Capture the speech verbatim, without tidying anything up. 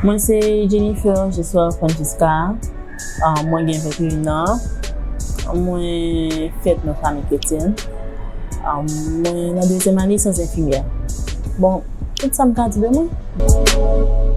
Mwen se Jennifer Jesua Francisca. Ah, mwen gen venteyen an. Mwen fèt nan fanmi kretyèn. Ah, mwen nan dezyèm ane syans enfimyè. Bon, tout sa m ka di de mwen.